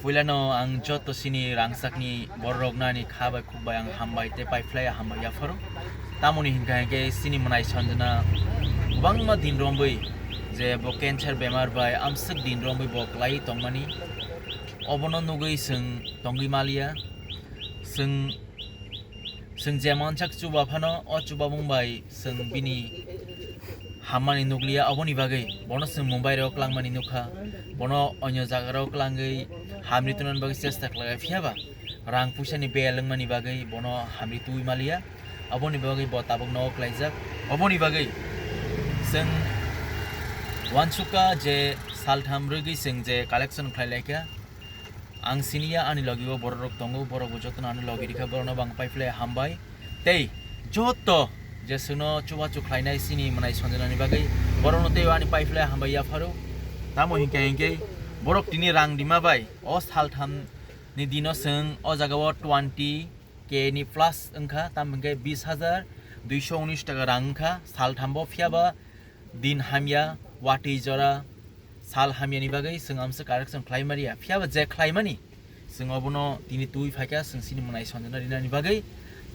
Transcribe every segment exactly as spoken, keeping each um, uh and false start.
Puilano ang joto chini rangchakni bororokno ani kha bai khuk bai ang hambai tei paiphlai hambai yapharo. Tamoni hinkha hinkhe chini mwnai Sanjana kwbangma din romwi je bo cancer bemar bai amswk din romwi bo kwlai tongmani. Obono nugwi chwng tongwi maliya. Chwng Chwng je mansak chuba phano, o chubamung bai chwng bini hammani nukliya, oboni bagwi bono chwng Mumbai rok klangmani nukha, bono onyo jaga rok klangwi hamri tunani bagwi chesta khlai, phiya ba rang puisa ni bel wngmani bagwi bono hamri twi maliya, oboni bagwi bo tabuk nogo klaijak. Oboni bagwi chwng uansukha je saltham rwgwi chwng je collection khlai laikha. Ang siniya ani logi o borok rok tongo, borok bo jotono ani logi rikha, borok no bang paiphlai hambai. Tei joto je chwngno chubachu khlainai chini mwnai Sanjana ni bagwi, borok no tei ani paiphlai hambai yapharo. Tamo hinkhe hinkhe borok tini rang dima bai o saltham ni dino chwng o jaga o twenty K ni plus wngkha, tamo hinkhe bis hajar duiso unis taka rang wngkha saltham bo, phiya ba din hamya, watwi jora, sal hamyani bagwi chwng amsa correction khlai mariya. Phiya ba je khlaimani, chwng obono tini twi phaikha, chwng chini mwnai Sanjana rinani bagwi.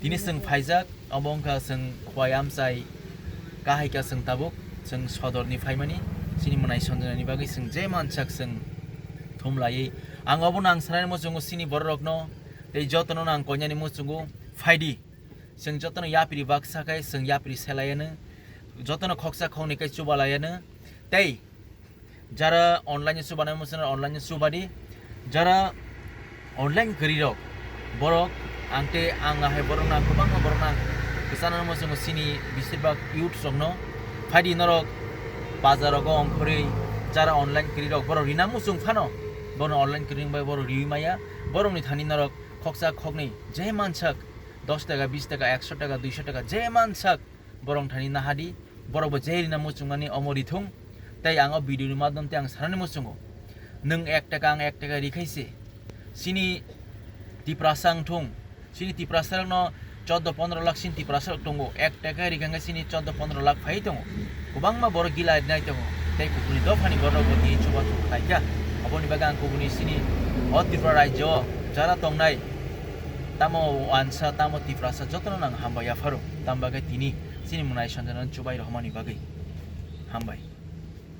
Tini chwng phaijak, obo wngkha chwng khwai amchai kahaikha chwng tabuk, chwng sodorni phaimani, chini mwnai Sanjanani bagwi chwng je mansak chwng thum laiwi. Ang obono ang sanani muchungo chini bororokno, tei jotono ang konyani muchungo phaidi. Chwng jotono yapri baksa khe chwng yapri selaiano, jotono khoksa khoknwi khe chubalaiano. Tei jara online chubanai muchungo online chubadi, jara online kwrwi rok borok ang tei ang ahai borok nang kwbangma borok nang kwchana muchungo chini besir bak youth rokno phaidi norok bazar rogo ongkhorwi jara online kwrwi rok borok rina muchung phano borok online kwrwi bai borok riwi maya borokni thani norok khoksa khoknwi je mansak dos taka, bis taka, ekso taka, duiso taka, je mansak borok thani nahadi, borok bo je rina muchungmani omo rithung. Tei ang o video ni madhyom tei ang sanani muchungo, nwng ek taka, ang ek taka rikhai se, chini Tiprasa wngthung, chini Tiprasa rokno chordo pondro lakh chini Tiprasa rok tongo, ek taka rikha hwnkhe chini chordo pondro lakh phai tongo, kwbangma borok gila rinai tongo, tei kubuni dophani borok bo tini chubachu khlaikha. Aboni bagwi ang kubuni chini o Tripura rajyo jara tongnai, tamo uansa, tamo Tiprasa, jotono ang hambai yapharo. Tamo bagwi tini chini mwnai Sanjana chubai rohormani bagwi hambai.